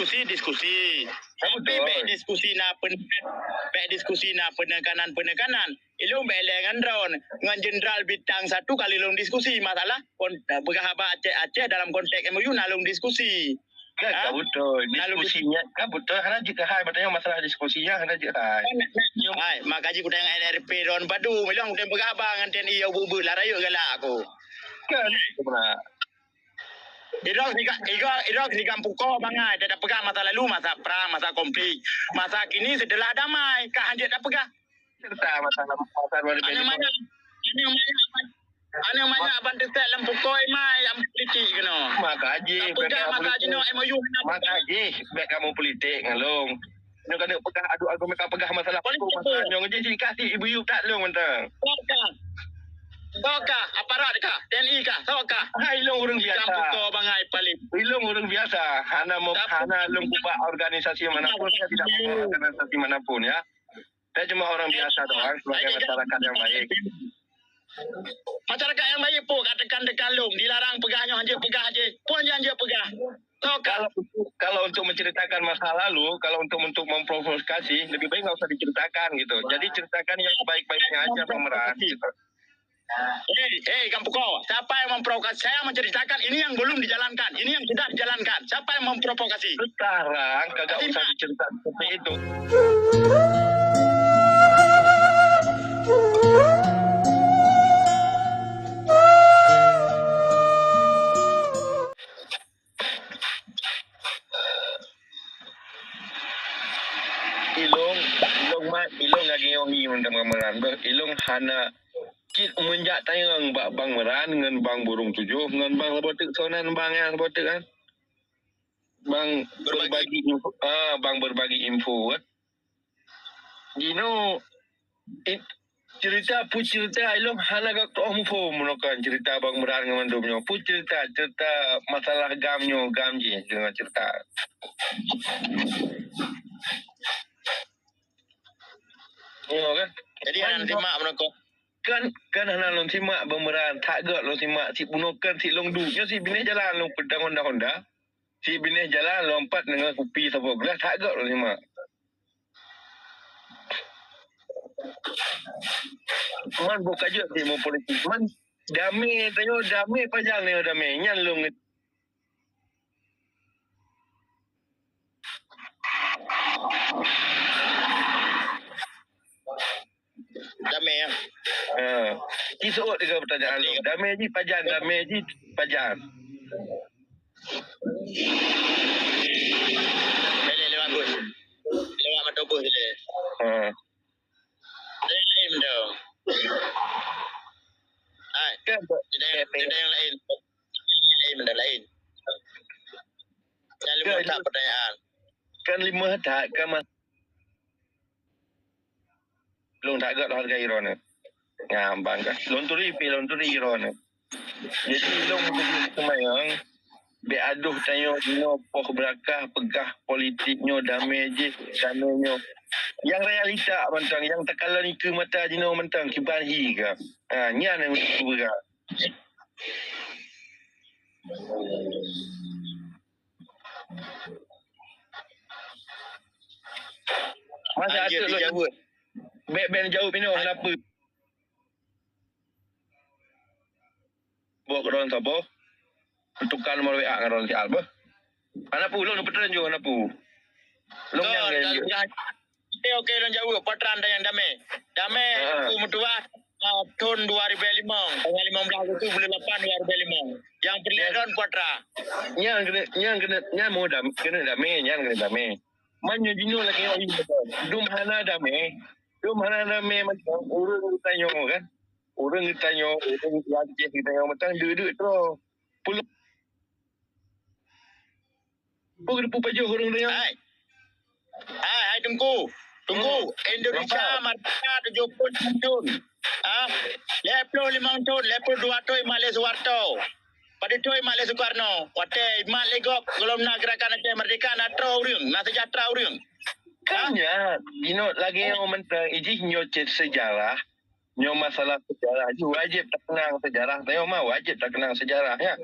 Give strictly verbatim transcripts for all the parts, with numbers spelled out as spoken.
Diskusi, diskusi. Tapi bèk diskusi na pen-, bèk diskusi na penekanan-penekanan. Ilôn bèk lé ngon droen, ngon Jenderal Bintang Satu kali lôn diskusi masalah kon-, peugah haba Aceh-Aceh dalam konteks M O U na lôn diskusi. Kan, ha? Ka beutôi. Diskusi nyan, ka beutôi, hana jeuet keuhai, maksudnya masalah diskusi nyan hana jeuet keuhai. Hai, maka jih kutanyong N R P droen padum, ilôn kutanyong peugah haba ngon T N I nyang beuet-beuet, lah rayeuk galak aku. Kan, beuna. Idong siga-, igo-, idong sigam puko bangai, tapeugah masa lalu, masa prang, masa konflik. Masa kini setelah damai, ka hanjeuet tapeugah. Cerita masa, masa dua ribu lima. Aneuk manyak, aneuk manyak, aneuk manyak bantu set lam puko imai, lam politik keunoe. Maka jih, tapeugah masa jinoe M O U. Maka jih, bèk kamoe politik ngon lôn. Nyoe ka neupeugah adu argumen, ka peugah masalah huköm, masalah nyoe jih kasih ibu-ibu that lôn mantong. Soe kah? Soe kah? Aparat kah? T N I kah? Soe kah? Hai, lôn ureueng biasa. Ikam buka bangai paling. Lôn ureueng biasa. Hana mo-, hana lôn peubuet organisasi manapun, saya tidak peubuet organisasi manapun, ya. Saya cuma orang biasa doang sebagai masyarakat yang baik. Masyarakat nyang baik pun ka tekan-tekan lôn, dilarang peugah nyoe hanjeuet peugah jih, pun hanjeuet peugah. Soe kah? Kalau, kalau untuk menceritakan masa lalu, kalau untuk, untuk memprovokasi, lebih baik nggak usah diceritakan gitu. Jadi ceritakan yang baik-baiknya aja, Bang Meran, gitu. Hei, hei, Kang Puko, siapa yang memprovokasi? Saya menceritakan ini yang belum dijalankan, ini yang sudah dijalankan. Siapa yang memprovokasi? Sekarang kagak usah diceritakan seperti itu. Ilôn, ilôn mat, ilôn lagèe nyoe hi mantong Bang Meran beuh. Ilôn hana cit meunjak tanyong bak Bang Meran ngon Bang Burung Tujoh ngon Bang Saboh Teuk sonan, Bang, ya, Saboh Teuk kan. Bang berbagi info, ah, Bang berbagi info kan. Jinoe, it-, cerita pun cerita ilôn hana gak toh muphom meunokon cerita Bang Meran ngon mandum nyoe. Pun cerita, cerita masalah GAM nyoe, GAM jih dengan cerita. Nyoe kan? Jadi hana simak meunokon. Kan, kan hana lôn simak Bang Meran, that gak lôn simak, si bunoe kan si lôn duek nyoe si binéh jalan lôn peudang honda-honda. Si binéh jalan lompat deungon kupi saboh glas, that gak lôn simak. Man boh ka jeuet ilmu politik. Man damé tanyoe, damé pajan nyoe damé. Nyan lôn nge-, damé, ya. Ha. Ci seuôt tiga pertanyaan lôn. Damé jih pajan, damé jih pajan. Boleh lewat bus. Lewat motor bus boleh. Ha. Lain-lain benda. Hai. Kan, ada yang, ada yang lain. Lain benda lain. Yang lima tak pertanyaan. Kan lima tak, kan mas-, lôn that gak hargai droeneuh. Nyan bang kan. Lôn turi pi, lôn turi droeneuh. Jadi lôn seumayang, bèk adoh tanyoe jinoe poh beurakah peugah politik nyoe damé jih, damé nyoe. Nyang realita mantong, nyang takalon ikeue mata jinoe mantong kiban hi ka. Ha, nyan nyang beugah. Masa ateuk lôn jaweueb. Bèk, bèk jaweueb inoe, kenapa? Bok ron saboh. Tukar nomor W A ngon ron siat beuh. Hana pu, lôn peutren ju, hana pu. Lôn nyang Kon, nyan kalau ju. Oke, oke, lôn jaweueb. Patran dan nyang damé. Damé, ha. Ku meutuah, ah, thon dua ribu lima. Tanggal lima belas Agustus bulan lapan dua ribu lima. Nyang peureulèe ron Patra. Nyang keuneuk, nyang keuneuk, nyang mau dam-, keuneuk damé, nyang keuneuk damé. Man nyoe jinoe lagèe nyoe, dum hana damé. Dum hana damé macam ureueng geutanyoe kan. Ureueng geutanyoe, ureueng Aceh geutanyoe mantong deuk-deuk droe. Peue geuteupeue pajoh ureueng geutanyoe? Hai. Hai, hai, Teungku. Teungku, hmm. Indonesia merdeka tujuh puluh lima thon. Ah, lhèe ploh limong thon, lhèe ploh dua thon imat lé Soeharto. Padub thon imat lé Soekarno. Watèe imat lé gob, gohlom na Gerakan Aceh Merdeka, na troh ureueng, na seujahteura ureueng. Kan nyan, jinoe lagèe nyoe mantong, ijih nyoe cit seujarah. Nyoe masalah seujarah jih wajéb takeunang seujarah. Tanyoe ma wajéb takeunang seujarah, ya.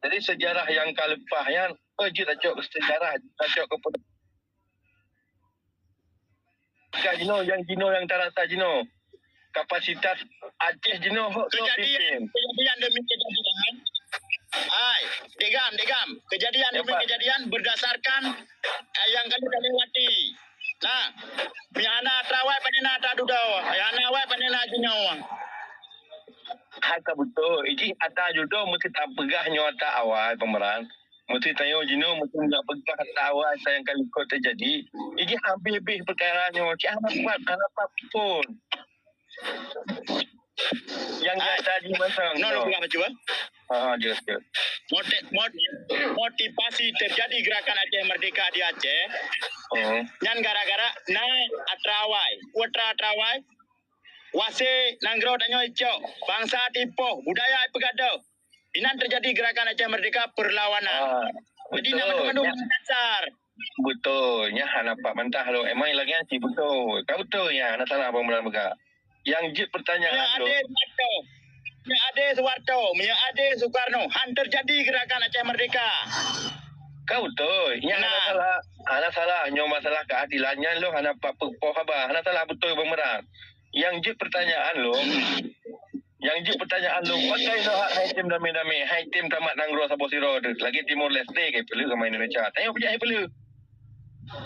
Jadi sejarah nyang ka leupah nyan, oh, jeuet tacok sejarah, tacok keu Ka jinoe, nyang jinoe nyang tarasa jinoe. Kapasitas Aceh jinoe hok soe pimpin. Kejadian, kejadian demi kejadian. Hai, degam, degam. Kejadian demi kejadian berdasarkan, eh, yang kami lewati. Nah, nyang hana atra awai pane na atra dudoe, nyang hana awai pane na jinoe. Haka beutôi, iji atra dudoe meusti tapeugah nyoe atra awai pemeran. Meusti tanyoe jinoe meusti jak peugah atra awai nyang ka likot teujadi. Iji habéh-habéh peukara nyoe, cit hana pat, hana pat phon. Nyang nyata jih mantong. Nyoe lôn peugah bacut, eh. Ha, ha, jelas, jelas. Moti-, moti-, motivasi terjadi Gerakan Aceh Merdeka di Aceh, nyan gara-gara na atra awai. Peue atra, atra awai? Wase nanggroe tanyoe icok, bansa tipoh, budaya ipeugadôh. Inan teujadi Gerakan Aceh Merdeka perlawanan. Ah, jadi, betul, nak mandum-mandum dasar. Beutôi, nyan hana pat mantah lom. Emang lagèe nyan cit beutôi. Ka beutôi nyan, hana salah Bang Imran peugah. Nyang jeuet peutanyaan lom. Meunyoe adé Suharto, meunyoe adé Suharto, meunyoe adé Sukarno, han teujadi Gerakan Aceh Merdeka. Ka beutôi, nyan hana salah. Hana salah, nyoe masalah keadilan nyan lom hana pat peupoh haba. Hana salah beutôi Bang Imran. Nyang jeuet peutanyaan lom, nyang jeuet peutanyaan lom, pakon lôn hak hai tem damé-damé, hai tem tamat nanggroe saboh sidroe teuh, lagèe Timor Leste keu peuleueh sama Indonesia. Tanyoe peujak hai peuleueh.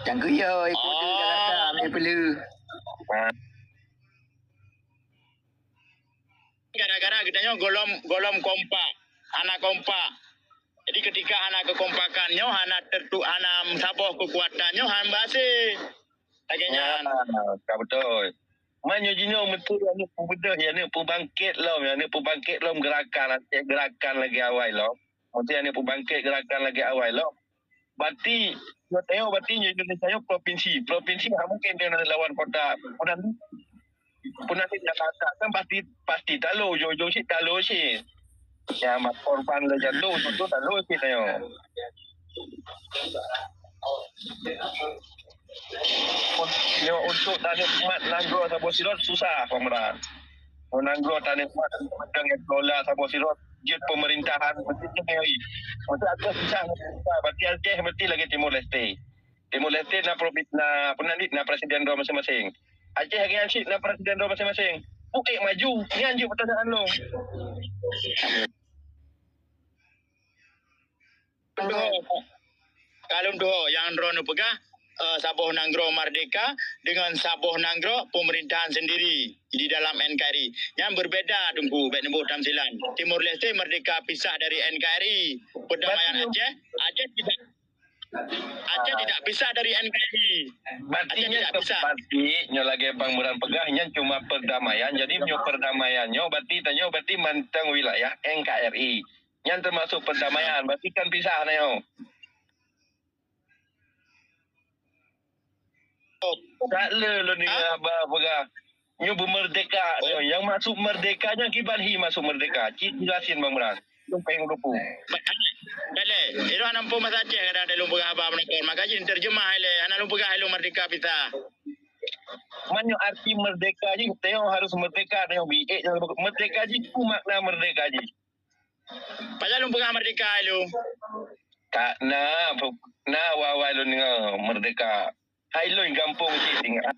Nyang keu yo, iku tu Jakarta, hai peuleueh. Ha. Gara-gara geutanyoe golom, golom kompak, hana kompak. Jadi ketika hana keukompakan nyoe, hana tertu-, hana saboh keukuatan nyoe, han beuhasé. Lagèe nyan. Ya, ka beutôi. Meunyoe jinoe meusti aneuk peubeudôh, aneuk peubangkét lom, aneuk peubangkét lom gerakan, gerakan lagèe awai lom. Meusti aneuk peubangkét gerakan lagèe awai lom. Berarti, nyoe tanyoe berarti nyoe Indonesia nyoe provinsi. Provinsi hana mungken dia lawan kota. Peunan, peunan di Jakarta kan pasti, pasti talo, ujong-ujong cit talo cit. Nyang mat korban le jatuh, tu talo cit tanyoe. Nyoe untuk taneuk mat nanggroe saboh sidroe susah, Bang Imran. Nanggroe taneuk mat deungon kelola saboh sidroe jeuet pemerintahan, meusti Aceh susah, berarti Aceh meusti lagèe Timor Leste. Timor Leste na provi-, na, apa nan dit, na presiden droe maséng-maséng. Aceh lagèe nyan cit na presiden droe maséng-maséng. Bukét maju, nyan jeuet peutanyaan lôn. Ka lôn tuho nyang droeneuh peugah, eh, saboh nanggroe merdeka deungon saboh nanggroe pemerintahan sendiri di dalam N K R I. Nyan berbeda, Teungku, bèk neuboh tamsilan. Timor Leste merdeka pisah dari N K R I. Perdamaian Aceh, Aceh tidak, Aceh tidak pisah dari N K R I. Berarti Aceh nyan tidak pisah. Berarti nyoe lagèe Bang Imran peugah, nyan cuma perdamaian. Jadi nyoe perdamaian nyoe berarti tanyoe berarti mantong wilayah N K R I. Nyan teumasuk perdamaian, berarti kan pisah na nyoe. Tak le lôn deungoe haba peugah nyoe beumerdeka nyoe. Nyang maksud merdeka nyan kiban hi maksud merdeka. Cit jelasin Bang Imran. Lôn péng lupa. Daleh, iro hana muphom bahasa Aceh kadang ada lôn peugah haba meunakon. Maka jih terjemah ilèe, hana lôn peugah ilèe merdeka pisah. Meunyoe arti merdeka jih, tanyoe harus merdeka, tanyoe bi ék, merdeka jih, peue makna merdeka jih? Pajan lôn peugah merdeka ilèe? Ka na, na awai-awai lôn deungoe merdeka. Hai lôn gampông cit ingat.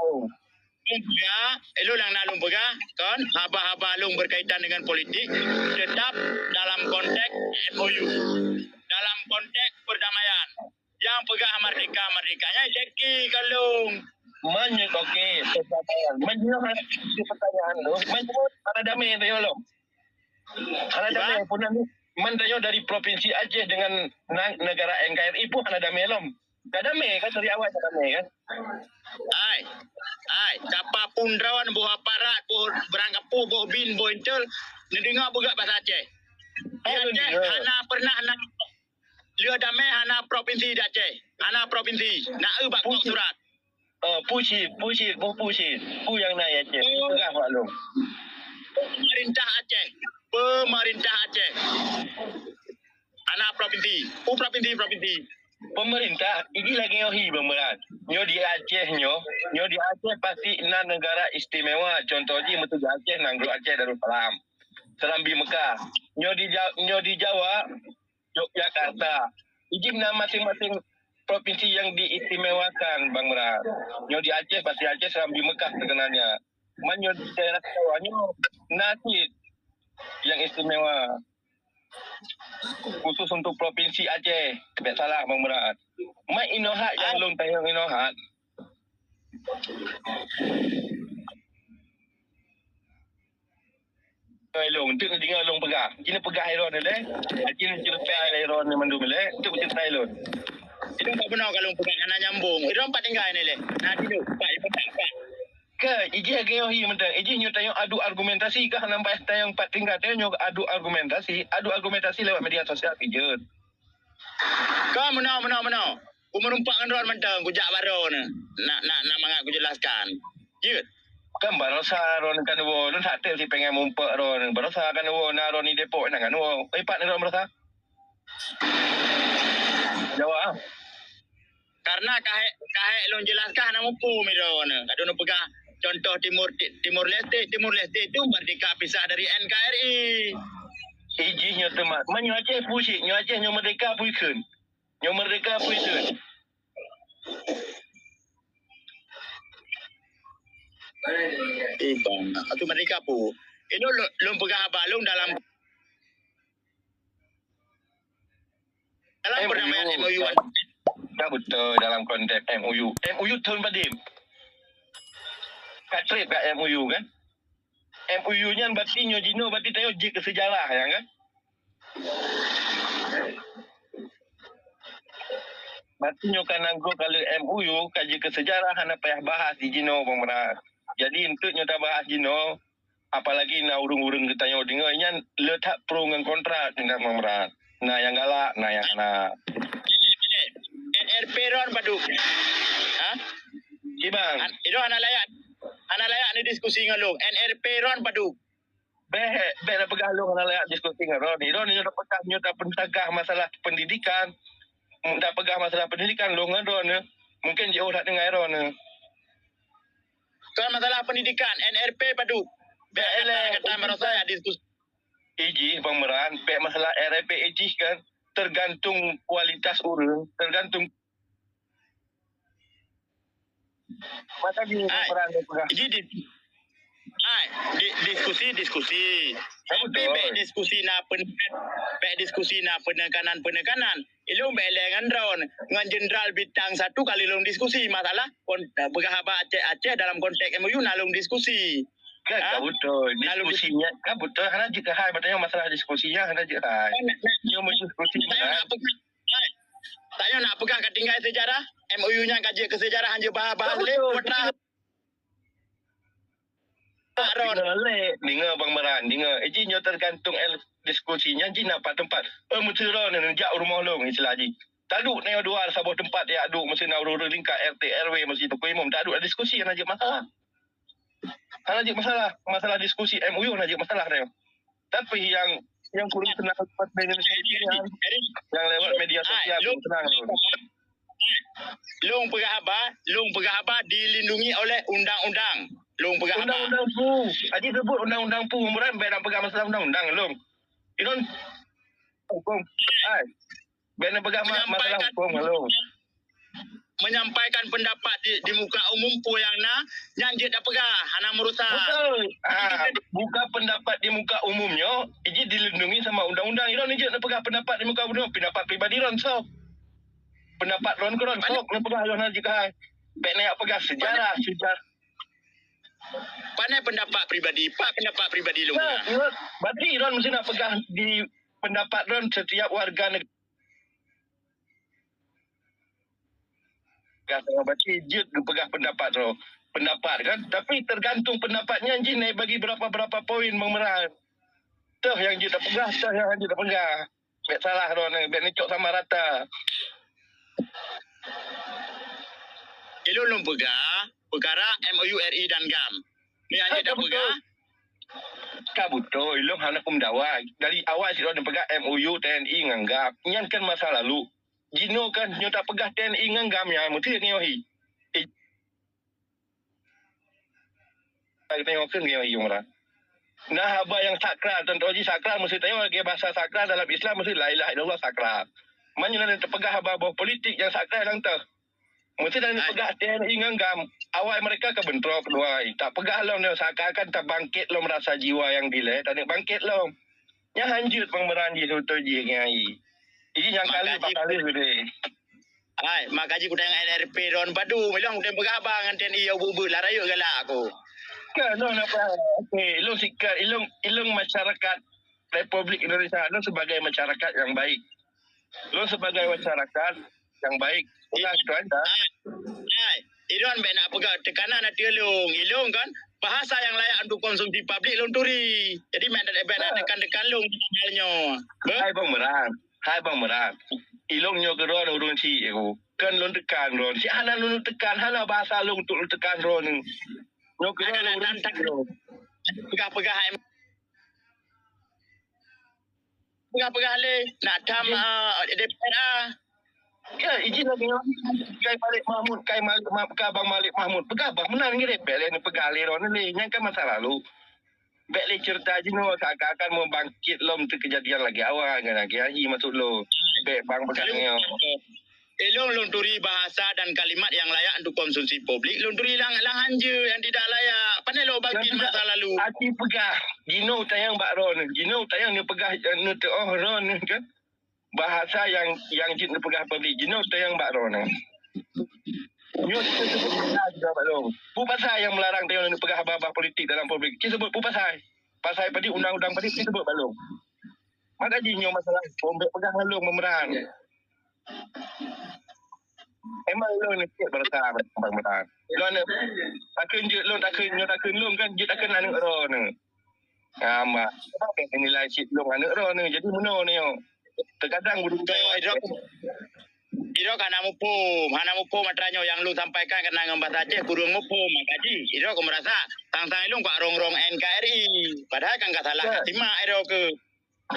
Oh. Lôn peugah, ilèe nyang na lôn peugah, kon, haba-haba lôn berkaitan dengan politik, tetap dalam konteks M O U. Dalam konteks perdamaian. Nyang peugah merdeka-merdeka nyan Jacky ka lôn. Meunyoe oke, pertanyaan. Meunyoe hana pertanyaan tu, meunyoe hana damé tanyoe lom. Hana damé, peue nan, man tanyoe dari provinsi Aceh dengan na-, negara N K R I pun hana damé lom. Ka damé kan dari awai ka damé kan? Ai, ai, kapapun droen, boh aparat, boh beurangkapeue, boh bin, boh intel, neudeungoe beugöt bahasa Aceh. Di Aceh hana pernah na Lheueh damé hana provinsi di Aceh, hana provinsi, na eu bak kok surat. Eh, peue cit, peue cit, boh peue cit, peue nyang na di Aceh, peugah bak lôn. Pemerintah Aceh, pemerintah Aceh. Hana provinsi, peue provinsi, provinsi. Pemerintah, ini lagèe nyoe hi, Bang Imran. Nyoe di Aceh nyoe, nyoe di Aceh pasti na negara istimewa. Contoh jih, meutu di Aceh, Nanggroe Aceh Darussalam. Serambi Mekah. Nyoe di Ja-, nyoe di Jawa, Yogyakarta. Ijih na masing-masing provinsi yang diistimewakan, Bang Murad. Nyoe di Aceh, pasti Aceh Serambi Mekah terkenalnya. Man nyoe di daerah Jawa nyoe na cit yang istimewa. Khusus untuk provinsi Aceh. Bèk salah, Bang Murad. Man inoe hat nyang lôn tanyong inoe hat. Hai lôn, enteuk neudeungoe lôn peugah. Jinoe peugah hai droeneuh lé. Jinoe ceurita hai droeneuh mandum lé. Enteuk ceurita hai lôn. Itu tak benar kalau peugah hana nyambung. Itu empat tinggai ni lé. Nah, itu empat, empat, empat. Ke, ijih lagèe nyoe hi mantong. Ijih nyoe tanyong adu argumentasi kah nampak tanyong empat tinggai tanyong nyoe adu argumentasi. Adu argumentasi lewat media sosial pijeuet. Ka meunoe, meunoe, meunoe. Ku meureumpok ngon droen mantong, kujak bak droeneuh. Nak, nak, nak mangat kujelaskan. Jeuet. Kan barosa droeneuh kan woe, lôn that teuk si pengen mumpok droeneuh. Barosa kan woe, na droeneuh di Depok, na kan woe. Ipat ni droeneuh barosa. Jawab ah. Karena kahek, kahek lôn jelaskan hana muphom droeneuh. Ka droeneuh peugah contoh Timur, Ti-, Timor Leste, Timor Leste itu merdeka pisah dari N K R I. Ijih nyoe teuma, meunyoe Aceh pusing, nyoe Aceh nyoe merdeka pui kheun. Nyoe merdeka pui kheun. Eh, bang, aku merdeka pu. Itu lôn, lôn peugah haba lôn dalam dalam perdamaian M O U. Ka beutôi dalam konteks M O U. M O U thon padum? Ka trép ka M O U kan? M O U nyan berarti nyoe jinoe berarti tanyoe jeuet keu seujarah nyan kan? Berarti nyoe ka nanggroe ka lheueh M O U ka jeuet keu seujarah hana payah bahas di jinoe Bang Murad. Jadi enteuk nyoe tabahas jinoe, apalagi na ureueng-ureueng geutanyoe deungoe nyan le that pro ngon kontra ngon Bang Murad. Na nyang galak, na nyang hana. N R P ron padum? Ha? Kiban? An-, itu hana layak, hana layak ni diskusi ngon lôn. N R P ron padum? Bèk, bèk na peugah lôn hana layak diskusi ngon ron. Ron nyoe tapeugah nyoe tapeugah masalah pendidikan. Tapeugah masalah pendidikan lôn ngon ron. Mungkin jiôh that deungon ron. Kon masalah pendidikan, N R P padum? Bèk eleh, kata-kata marosa ya diskusi. Ijih Bang Murad, bèk masalah N R P ijih kan tergantung kualitas ureueng, tergantung masa di Bang Murad peugah. Jadi di, hai, di, diskusi, diskusi. Tapi bèk diskusi na pen-, bèk diskusi na penekanan-penekanan. Ilôn bèk lé ngon ron, ngon Jenderal Bintang Satu kali lôn diskusi masalah kon-, peugah haba Aceh-Aceh dalam konteks M O U na lôn diskusi. Kan, ka beutôi. Diskusi nyan, ka beutôi. Hana jeuet keu hai, masalah diskusi nyan hana jeuet hai. Nyoe meusidiskusi nyan. Tanyoe nak peugah ka tinggai seujarah, M O U nyan ka jeuet keu seujarah, hanjeuet bahas-bahas lé. Deungoe lé, deungoe Bang Maran, deungoe. Iji nyoe teugantung el-, diskusi nyan jih na pat teumpat. Eh, meuteuro neujak u rumoh lôn, istilah jih. Taduek nyoe dua saboh teumpat jak duek, meusti na ureueng-ureueng lingka R T R W, meusti teungku imum. Taduek diskusi hana jeuet masalah. Hana jeuet masalah. Masalah diskusi M O U hana jeuet masalah nyoe. Tapi nyang, nyang kureueng seunang lewat media sosial, nyang lewat media sosial kureueng seunang lôn. Lôn peugah haba, lôn peugah haba dilindungi oleh undang-undang. Lôn peugah haba. Undang-undang peue? Aji seubut undang-undang peue, Bang Maran, bèk na peugah masalah undang-undang lôn. Ilôn hukôm. Hai. Bèk na peugah ma-, masalah hukôm ngon lôn. Menyampaikan pendapat di, di muka umum peue nyang na, nyan jeuet tapeugah, hana meurusak. Beutôi. Ah, buka pendapat di muka umum nyoe, iji dilindungi sama undang-undang. Ilôn jeuet neupeugah pendapat di muka umum, pendapat pribadi lôn sok. Pendapat lôn keudroe sok neupeugah lôn hana jeuet hai. Bèk na jak peugah sejarah, sejarah. Pane pendapat pribadi, pat pendapat pribadi lôn peugah. Berarti ilôn meusti na peugah di pendapat lôn setiap warga negara. Ka sama baca jeuet geupeugah pendapat droe. Pendapat kan, tapi tergantung pendapat nyan jih na bagi berapa-berapa poin, Bang Maran. Toh nyang jeuet tapeugah, toh nyang hana jeuet tapeugah. Bèk salah droeneuh, bèk neucok sama rata. Ilôn lôn peugah peukara M O U R I dan GAM. Nyan jeuet tapeugah. Ka beutôi, ilôn hana kumeudawa. Dari awai sidroe neupeugah M O U T N I ngon GAM. Nyan kan masa lalu. Jinoe kan nyoe tapeugah T N I ngon GAM nyan meuteuk nyoe hi. Eh, tengok keuh nyoe hi, Umrah. Nah, haba nyang sakral, contoh jih sakral, meusti tanyoe lagèe bahasa sakral dalam Islam, meusti la ilaha illallah sakral. Meunyoe na teupeugah haba boh politik nyang sakral nyang teuh. Meusti na teupeugah T N I ngon GAM. Awai mereka ka beuntrok keudua, tapeugah lom nyoe seakan-akan tabangkét lom rasa jiwa nyang dilèe, taneuk bangkét lom. Nyan hanjeuet peumeuran jih, contoh jih ngon ai. Jih nyang kali bakal lé. Hai, maka jih kutanyong N R P droen padum, ilong kutanyong peugah haba ngon T N I ya ubeut-ubeut, la rayeuk galak aku. Kan, lôn apa? Okey, ilong sikap, ilong, ilong masyarakat Republik Indonesia, lôn sebagai masyarakat yang baik. Lôn sebagai masyarakat yang baik. Bukan itu aja. Hai, hai, ilong bèk nak peugah tekanan ateueh lôn. Ilong kan, bahasa yang layak untuk konsumsi publik lôn turi. Jadi, bèk nak, bèk nak tekan-tekan lôn hal nyoe. Beh? Hai, Bang Meran. Hai Bang Meran, ilong nyoe keudroe ureueng chik aku. Kon lôn teukan droeneuh. Chik hana lôn teukan, hana bahasa lôn untuk lôn teukan droeneuh. Nyoe keudroe ureueng chik droeneuh. Peugah-peugah hai. Peugah-peugah lé. Nak tham, ah, D P R A. Ya, izin lagèe nyoe. Kai Malik Mahmud, kai Malik Mahmud, ka Bang Malik Mahmud. Peugah Bang Meran ngirim bèk lé neupeugah lé droeneuh lé. Nyan kan masa lalu. Bèk lé ceurita jinoe seakan-akan meubangkét lom teukeujadian lagèe awai ngon lagèe ahi maksud lôn. Bèk bang peugah nyoe. Ilong lôn turi bahasa dan kalimat yang layak untuk konsumsi publik, lôn turi lam, lam hanjeuet yang tidak layak. Pane lôn bangkét masa lalu. Aci peugah, jinoe tayang bak droeneuh, jinoe tayang neupeugah, eh, neuteuoh droeneuh kan. Bahasa nyang, nyang jeuet neupeugah publik jinoe teuh nyang bak droeneuh. Nyoe kita sebut juga bak lôn. Peue pasai nyang meularang teuh neupeugah haba-haba politik dalam publik? Kita sebut peue pasai? Pasai padum, undang-undang padum kita sebut bak lôn. Maka jih nyoe masalah huköm, bèk peugah ngon lôn Bang Meran. Emang lôn ni cit berasa Bang Meran. Lôn ni takheun jeuet lôn, takheun nyoe, takheun lôn kan jeuet takheun aneuk droeneuh. Ngambak. Kenapa nilai cit lôn aneuk droeneuh? Jadi meunoe nyoe. Terkadang guru Betul, idok, idok hana muphom, hana muphom atra nyoe nyang lôn sampaikan keunan ngon bahasa Aceh kureueng muphom, maka jih idok meurasa sang-sang ilong ka rong-rong N K R I. Padahal kan ka salah ka simak idok keu.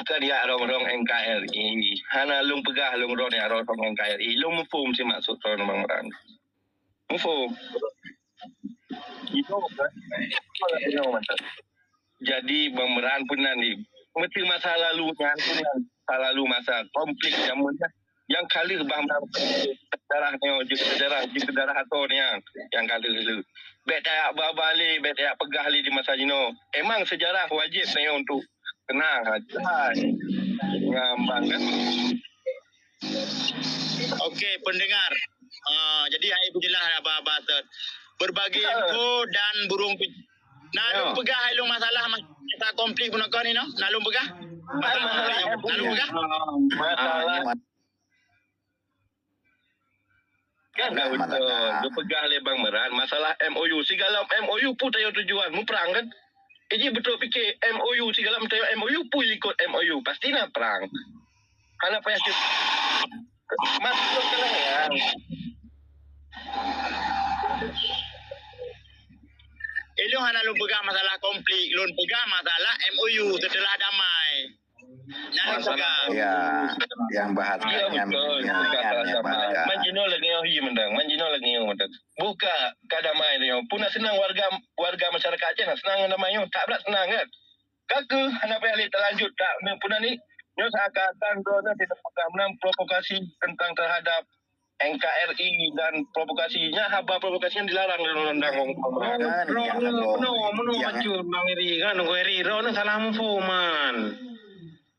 Ka diak rong-rong N K R I. Hana lôn peugah lôn droeneuh rong-rong N K R I. Lôn muphom si maksud droeneuh Bang Meran. Muphom. Itu kan. Jadi Bang Meran peunan ni. Meuti masa lalu nyan peunan. Masa lalu masa konflik zaman nyan. Nyang ka lheueh bah sejarah nyoe, jeuet sejarah, jeuet sejarah asoe nyan. Nyang ka lheueh-lheueh. Bèk tajak ba-ba lé, bèk tajak peugah lé di masa jinoe. Emang sejarah wajéb nyoe untuk kenang. Ngambang kan? Okey, pendengar. Ah, jadi hai beujeulaih haba-haba teuh. Berbagi info dan burung pi-, na lôn peugah hai lôn masalah masa konflik bunoe kon ni noh. Na lôn peugah. Masalah, na lôn peugah. Masalah. Kan dah betul. Geupeugah lé Bang Meran masalah M O U. Sigala M O U peue tayue tujuan muprang kan? Iji beutôi pike M O U, sigala meuteumé M O U peue ikot M O U, pasti na prang. Hana payah cit. Masuk ke lah ya. Ilong hana lôn peugah masalah konflik, lôn peugah masalah M O U setelah damai. Nyan lôn peugah. Ya, yang bahas ya, nyan, betul. Nyan, nyan, nyan, bahas. Man jinoe lagèe nyoe hi mantong, man jinoe lagèe nyoe mantong. Buka ka damai nyoe. Peue na seunang warga, warga masyarakat Aceh na seunang ngon damai nyoe. Tak brat seunang kan? Ka keuh hana payah lé talanjut tak, peue na ni? Nyoe seakan-akan droeneuh tidak peugah meunan provokasi tentang terhadap N K R I dan provokasi. Nyan haba provokasi nyan dilarang dalam undang-undang. Kan, droeneuh, ya, meunoe, meunoe macam Bang Eri kan, Eri droeneuh salah muphom man.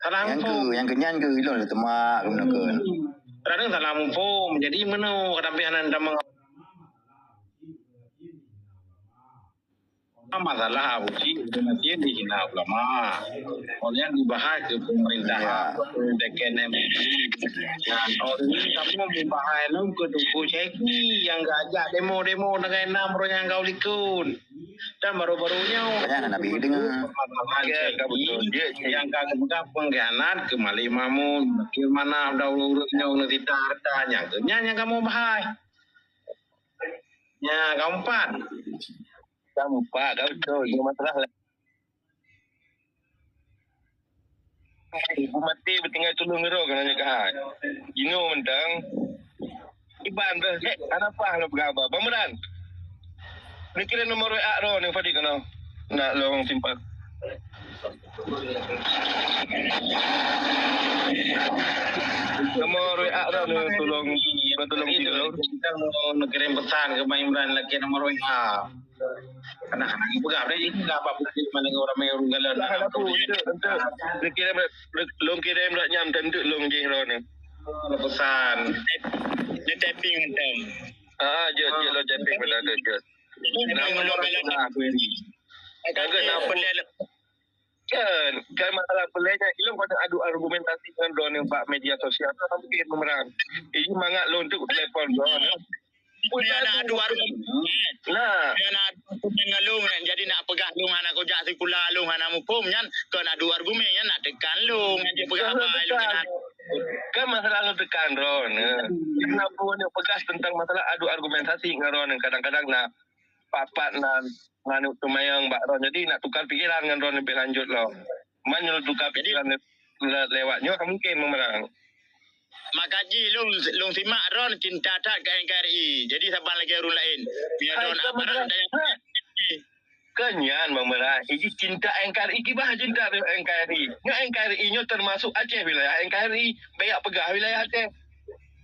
Salah muphom. Nyang keu, nyang keu nyan keu ilôn le teuma keunoe keu. Droeneuh salah muphom. Jadi meunoe kadang pih hana tamong. Masalah Abu Cik, Abu Nasir dihina ulama. Kemudian dibahas ke pemerintah, ya, ke D K N M U I. Nah, orang ini kamu membahas lom ke Teuku Syaiki yang gak ajak demo-demo dengan enam orang yang kau likun. Dan baru-baru nyoe, banyak Nabi dengar. Permasalahan Syaiki yang kau pegang pengkhianat ke Malik Mahmud, Bakir Manaf, Daud Urus nyoe, Universitas Harta, yang tu, yang, yang kamu bahas. Ya, keempat. Keempat, kau betul. Ini masalah lah. Ibu mati bertinggal tulung ngeroh kena nyegah hai. Jinoe mentang. Iban dah. Hek, kenapa lo berapa? Pemeran. Ni kira nomor W A roh ni Fadi kena. Nak long simpan. Nomor W A tu, tulông, tulông kirim. Kita mau ngirim pesan ke Bang Imran lagi nomor W A. Kadang-kadang peugah deh, peugah apa pun mana orang main urang galon. Dah ada pun, untuk, untuk. Dia kirim, dia, lôn kirim dak nyam, tentu lôn jih roh ni. Pesan. Dia typing mantap. Ah, jeuet, jeuet lôn typing pada tu, jeuet. Nama lôn galon aku ni. Kagak nak pelik. Kan, kan masalah peulée nyan, ilôn pada adu argumentasi ngon droeneuh bak media sosial, kan mungkin meumeurang. Iji mangat lôn teuk telepon droeneuh. Nyan na adu argumen. Nah. Nyan na adu argumen ngon lôn nyan. Jadi nak peugah lôn hana kujak sikula, lôn hana muphom nyan, kon adu argumen nyan nak tekan lôn, nyan jeuet peugah apa lôn nyan. Kan masalah lôn tekan droeneuh. Kenapa neuk peugah tentang masalah adu argumentasi ngon droeneuh? Kadang-kadang na papat na manuk teumayang bak droe. Jadi nak tukar pikiran ngon droe leubeh lanjut lom. Man nyoe tukar pikiran le-, le-, lewat nyoe ka mungken meumeurang. Maka jih lôn, lôn simak droe cinta that keu N K R I. Jadi saban lagèe ureueng laén. Meunyoe droe nak aparat dan Keu nyan meumeurang, iji cinta N K R I, kiban cinta N K R I. Nyoe N K R I nyoe teumasok Aceh wilayah N K R I. Bèk peugah wilayah Aceh.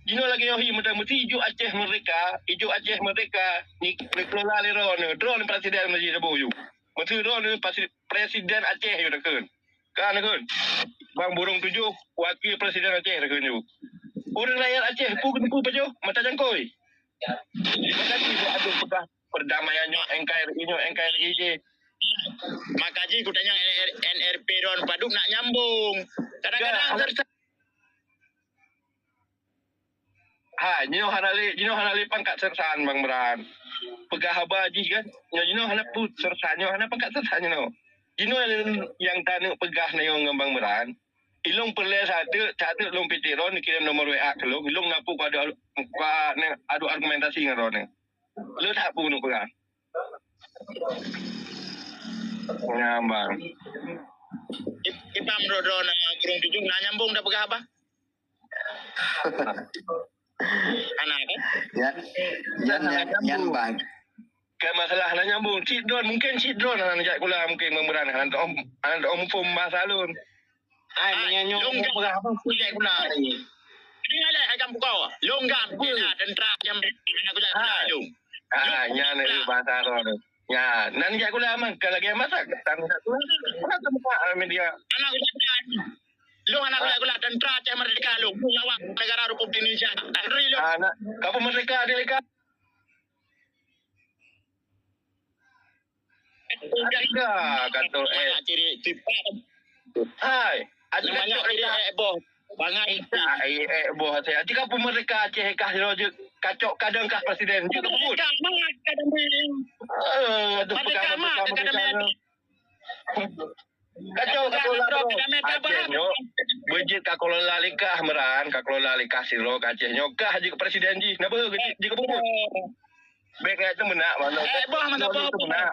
Jinoe lagèe nyoe hi meuteumeuti ijuk Aceh merdeka, ijuk Aceh merdeka ni dikelola lé droeneuh, droeneuh presiden laju saboh yue. Meuteumeuti droeneuh pasi-, presiden Aceh yue takheun. Kan takheun. Bang Burung Tujoh wakil presiden Aceh takheun yue. Ureueng rakyat Aceh peue keuneuk peue pajoh mata jangkôi. Makajih beuadeueng peugah perdamaian nyoe N K R I nyoe N K R I jih. Makajih kutanyong N R, N R P droen padub nak nyambung. Kadang-kadang Dah. Tersa- Ha, jinoe hana lé, jinoe hana lé pangkat sersan Bang Imran. Peugah haba jih kan. Nyoe jinoe hana put sersan, nyoe hana pangkat sersan jinoe. Jinoe nyang taneuk peugah nyoe ngon Bang Imran. Ilôn peureulèe sateuk, sateuk lôn piti droen kirém nomor W A keu lôn, ilôn na peue kuadu, kuadu argumentasi ngon droeneuh. Lôn that peue keuneuk peugah. Nyan, Bang. Ipam droe-droe na Burung Tujoh na nyambung dak peugah, Abah? Hana kan? Nyan, nyan, nyan, nyan, Bang. Kan masalah hana nyambung. Cit droen, mungkin cit droen hana jak sikula, mungkin Bang Imran hana taom, hana taom muphom bahasa lôn. Ai, meunyoe nyoe lôn peugah apa pun jak sikula lagi. Dengar lé, hai kampung kau. Lôn gam, bila tentara jam hana kujak sikula lôn. Ah, nyan bahasa lôn. Ya, nan jak sikula mah, kalau lagi masak, tan jak sikula. Hana teupeugah media. Hana kujak sikula. Lôn hana kujak sikula, tentara Aceh Merdeka lôn. Lôn lawan negara Republik Indonesia. Tak peduli lôn. Ah, nak, kapan merdeka, merdeka? Tiga kata, eh. Hai, ada banyak cok ciri, eh, boh. Bangai. Eh, eh, boh saya. Jika pemerintah Aceh kah, kacok kadang kah presiden. Jika pun. Merdeka, mana akademi? Eh, aduh, merdeka, mana akademi? Kacau, kacau lah, bro. Aceh nyoe, beujeuet ka kelola lé kah Imran, ka kelola lé kah sidroe ka Aceh nyoe, kah jeuet presiden jih, na beuhe jeuet, jeuet keu bubuet. Bèk kaya teumeunak, mano. Eh, boh, masa boh. Teumeunak.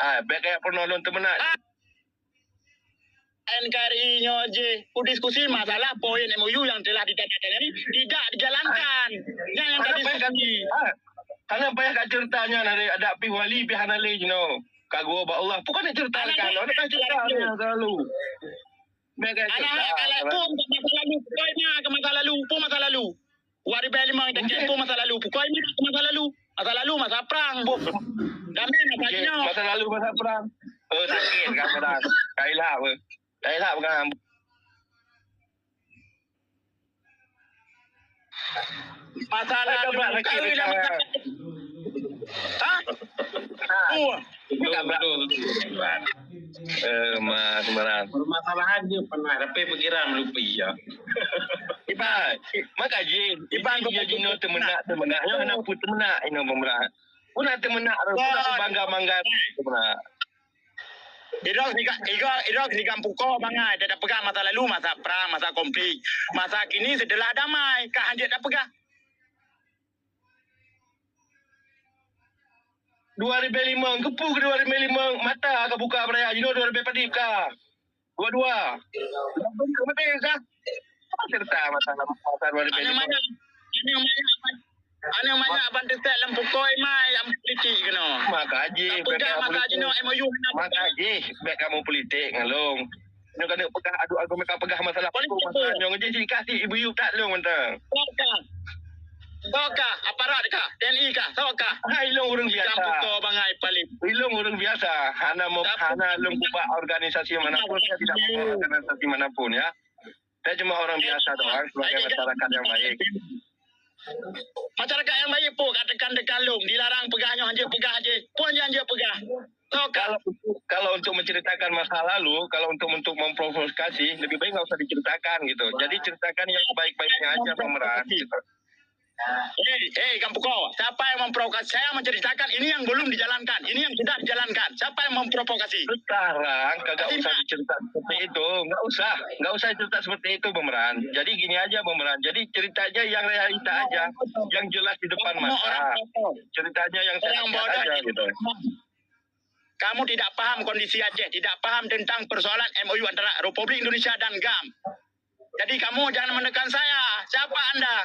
Ah, bèk kaya peunoh lôn teumeunak. Ah. N K R I nyoe jih, kudiskusi masalah poin M O U yang telah ditandatangani tidak dijalankan. Yang, yang tadi diskusi. Ah, karena payah kat ceritanya, ada, ada pi wali, pi hana lé, you know. Ka geuwoe bak Allah. Pokoknya cerita lah kalau ada cerita ni selalu. Mega cerita. Anak kalau pun masa lalu, pokoknya ke masa lalu, pun masa lalu. Dua ribu lima kita pun masa lalu, pokoknya ke masa lalu. Masa lalu masa perang, boh. Damai masa kini. Masa lalu masa perang. Oh, sakit kan perang. Kailah apa? Kailah apa kan? Masalah kawin lah, masalah. Ha? Betul, betul, betul. Eh, Mas Imran. Permasalahan dia pernah, tapi pikiran lupa ya. Iban, maka je, Iban, Iban, dia jinoe teumeunak, teumeunak. Nyoe hana pun teumeunak, inoe pemerah. Pun nak teumeunak, pun nak bangga-bangga teumeunak. Idong siga, idong, idong siga pukoe bangai, dak peugah masa lalu, masa perang, masa konflik. Masa kini setelah damai, ka hanjeuet dak peugah. Dua ribu lima, keupeue dua ribu lima mata ka buka beraya, jinoe dua ribu padit ka. Dua-dua. Beutôi ka? Apa cerita masa, masa dua ribu lima? Aneuk manyak, aneuk manyak, aneuk manyak ban teusek lam pukoe mai, lam politik Cik keunoe. Maka jih, Ka peugah bèk maka kamu jinoe M O U hana maka jih, bèk kamu politik ngon lôn. Nyoe keuneuk peugah adu argumen, ka peugah masalah politik hukum, masalah nyoe jih, kasih ibu yub that lôn mantong. Soe kah? Soe kah? Aparat kah? T N I kah? Soe kah? Hai, lôn ureueng biasa. Ikam pukoe bangai paling. Ilôn ureueng biasa. Hana mo-, Tapi hana lôn bubak organisasi manapun, saya tidak bubak organisasi manapun, ya. Saya cuma orang biasa doang sebagai masyarakat yang baik. Masyarakat yang baik pun ka tekan-tekan lôn, dilarang peugah nyoe, hanjeuet peugah jih. Pun hanjeuet peugah. Soe kah? Kalau untuk, kalau untuk menceritakan masa lalu, kalau untuk, untuk memprovokasi, lebih baik nggak usah diceritakan gitu. Jadi ceritakan yang baik-baiknya aja, Bang Meran, gitu. Hei, hei, Kang Pukoe, siapa yang memprovokasi? Saya menceritakan ini yang belum dijalankan, ini yang sudah dijalankan. Siapa yang memprovokasi? Sekarang kagak usah dicerita seperti itu, nggak usah, nggak usah cerita seperti itu, Bang Meran. Jadi gini aja, Bang Meran. Jadi ceritanya yang realita aja, yang jelas di depan mata. Ceritanya yang sehat-sehat aja gitu. Kamu tidak paham kondisi Aceh, tidak paham tentang persoalan M O U antara Republik Indonesia dan GAM. Jadi kamu jangan menekan saya. Siapa Anda?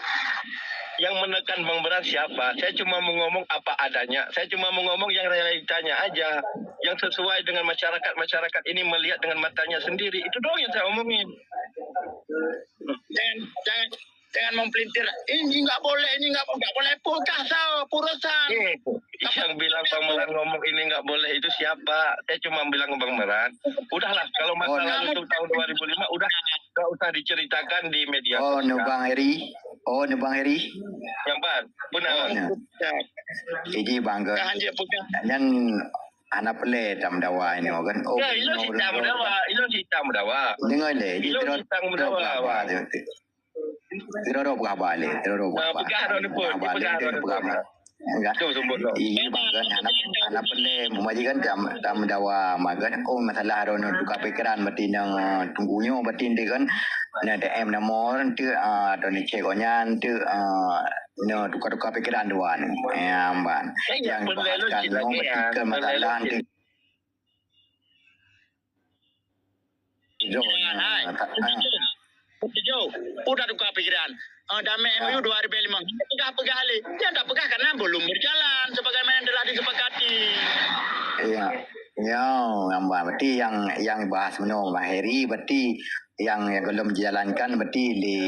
Yang menekan Bang Meran siapa? Saya cuma mau ngomong apa adanya. Saya cuma mau ngomong yang realitanya aja, yang sesuai dengan masyarakat. Masyarakat ini melihat dengan matanya sendiri. Itu doang yang saya omongin. Jangan, jangan, jangan mempelintir. Ini nggak boleh, ini nggak, nggak boleh. Pukah sao, purusan. Eh, yang bilang Bang Meran ngomong ini nggak boleh itu siapa? Saya cuma bilang Bang Meran. Udahlah, kalau masa lalu itu tahun dua ribu lima, udah nggak usah diceritakan di media sosial. Oh, nu Bang Heri. Oh, nu Bang Heri. Yang pan, benar. Oh, ya. Ini Bang ke. Nyan anak pelé tam dawa ini kan. Oh, ya, ilo sita mendawa, ilo sita mendawa. Dengar le, ilo sita mendawa. Kira-kira apa le? Kira-kira apa le? Peugah dah ni pun, peugah dah ni pun. Enggak. Betul, sebut dah. Iya, makan anak, anak pelé, majikan tam, tam dawa, makan. Oh, masalah dah ni tukar pikiran, berarti nang tunggu nyo, berarti dia kan. Nah, D M nama orang tu, ah, dah ni cek orang tu, ah, no, tukar-tukar pikiran dua ni. Ya, amban. Yang bahaskan no, berarti kan masalah tu. Hai. Tujuh. Udah tukar pikiran. Ah, damai M O U dua ribu lima. Peugah-peugah lé. Dia tak peugah karena belum berjalan sebagaimana yang telah disepakati. Iya. Ya, yang berarti yang, yang bahas menung Bang Heri, berarti yang, yang belum dijalankan berarti di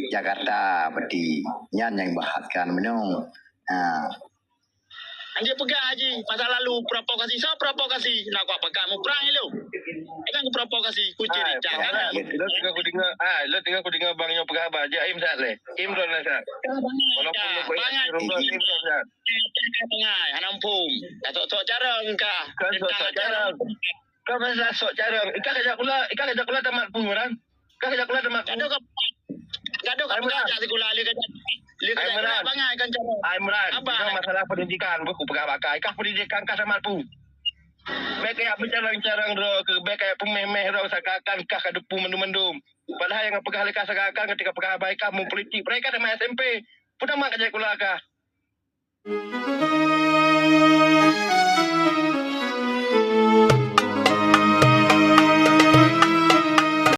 Jakarta, berarti nyan yang bahaskan menung. Ha. Anjing peugah Haji, masa lalu provokasi. Soe provokasi? Nak kuat peugah muprang ilong. Jangan provokasi, kucing ricah. Lo tengah ku dengar, ah, lo tengah ku dengar bang nyoe peugah haba. Jai im sat leh. Im ron lah sat. Walaupun lo bangai. Im ron sat. Bangai, hana muphom. Dah sok-sok cara engkah. Kan sok-sok cara. Kau masa sok cara. Ikah kajak kula, ikah kajak kula tamat pun orang. Kah jak kula teuma. Gadoh ka, gadoh ka peugah jak sikula, lé ka, lé ka jak kula bangai kan cara. Ai Imran, apa? Inoe masalah pendidikan, buku peugah bakai. Kah pendidikan kah tamat pu. Bèk kaya peucarang-carang droe keu, bèk kaya peuméh-méh droe seakan-akan kah ka dupu mandum-mandum. Padahal nyang peugah lé kah seakan-akan ketika peugah bakai kah meupolitik. Mereka teuma S M P. Peue teuma ka jak kula kah?